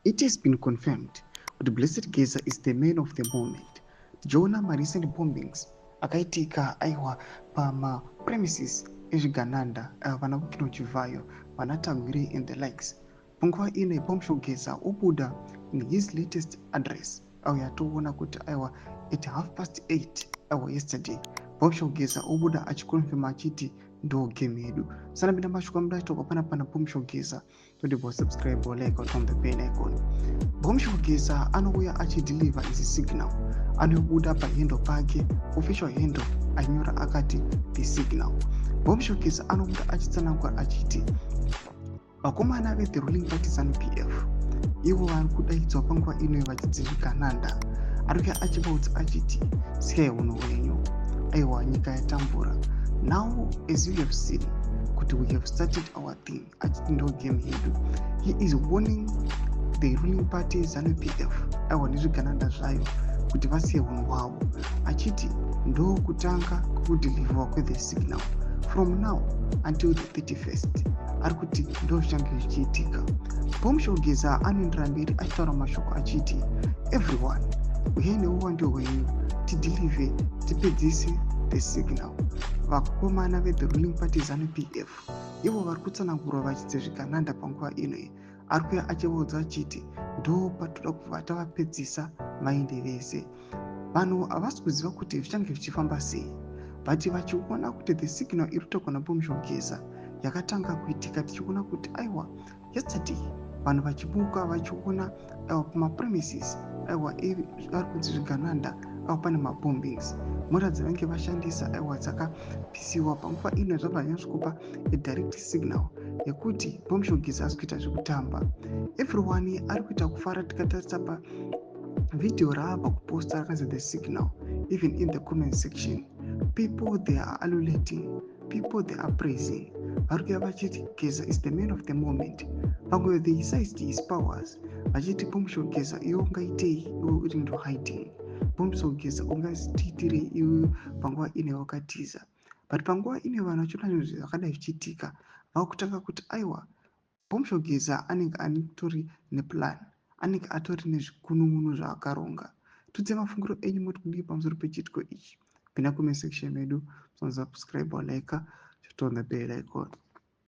It has been confirmed kuti Blessed Geza is the man of the moment. Tichiona marecent bombings akaitika, aiwa, pamapremises ezvigananda, vana Wicknell Chivayo, vana Tagwirei and the likes. Panguva ino Bombshell Geza obuda in his latest address, auya toona kuti, aiwa, at 8:30, aiwa, yesterday, Bombshell Geza obuda achiconfirma achiti ndo game yedu. Sanapinda mashoko amuda pana pana Bombshell Geza, todibva subscribe or like or on the bell icon. Bombshell Geza anouya achideliver izi signal. Anobuda pahandle pake, official handle, anyora akati "The Signal". Bombshell Geza anobuda achitsanangura achiti vakomana vethe ruling party ZANU PF, ivo vari kudaidzwa panguva ino vachidzi zvigananda, ari kuya achivaudza achiti siyai unhu hwenyu. Aiwa, nyika yatambura. Now, as you have seen kuti we have started our thing, achiti ndo game yedu. He is warning the ruling party ZANU PF, aiwa, nezvigananda zvayo kuti vasiye unhu hwavo, achiti ndo kutanga kwekudeliverwa kwethe signal. From now until the 31st, ari kuti ndo zvichange zvichiitika. Bombshell Geza anoendera mberi achitaura mashoko achiti everyone, uyai neuwando hwenyu, tideliver, tipedzise the signal. Vakomana vethe ruling party ZANU PF, ivo vari kutsanangurwa vachidze zvigananda panguva ino, ari kuya achivaudza achiti ndo patoda kubva tavapedzisa, vaende vese. Vanhu havasi kuziva kuti zvichange zvichifamba sei, but vachiona kuti the signal iri kutaurwa naBombshell Geza yakatanga kuitika, tichiona kuti, aiwa, yesterday vanhu vachimuka vachiona, aiwa, pamapremises, aiwa, ari kunzi zvigananda, aiwa, pane mabombings, mota dzavange vashandisa, aiwa, dzakapisiwa. Panguva ino zvabva zvanyatsokupa adirect signal yekuti Bombshell Geza asi kuita zvekutamba. Everyone ari kuita kufara. Tikatarisa pavhidhiyo raabva kuposta rakanzi "The Signal", even in the comment section, people, they are ululating, people, they are praising. Vari kuya vachiti Geza is the man of the moment. Vamwe, they sized his powers, vachiti Bombshell Geza, iwe ungaitei iwe uri ndo hiding? Bombshell Geza, ungatiitirei iwe panguva ine wakatiza? But panguva ine vanhu vachiona zvinhu zvakadai zvichiitika, vakutanga kuti, aiwa, Bombshell Geza anenge atori neplan, anenge atori nezvikunun'unu zvaakaronga. Tudze mafungiro enyu, moti kudii pamusoro pechiitiko ichi? Pinda comment section medu, subscribe, like, turn on the bell icon.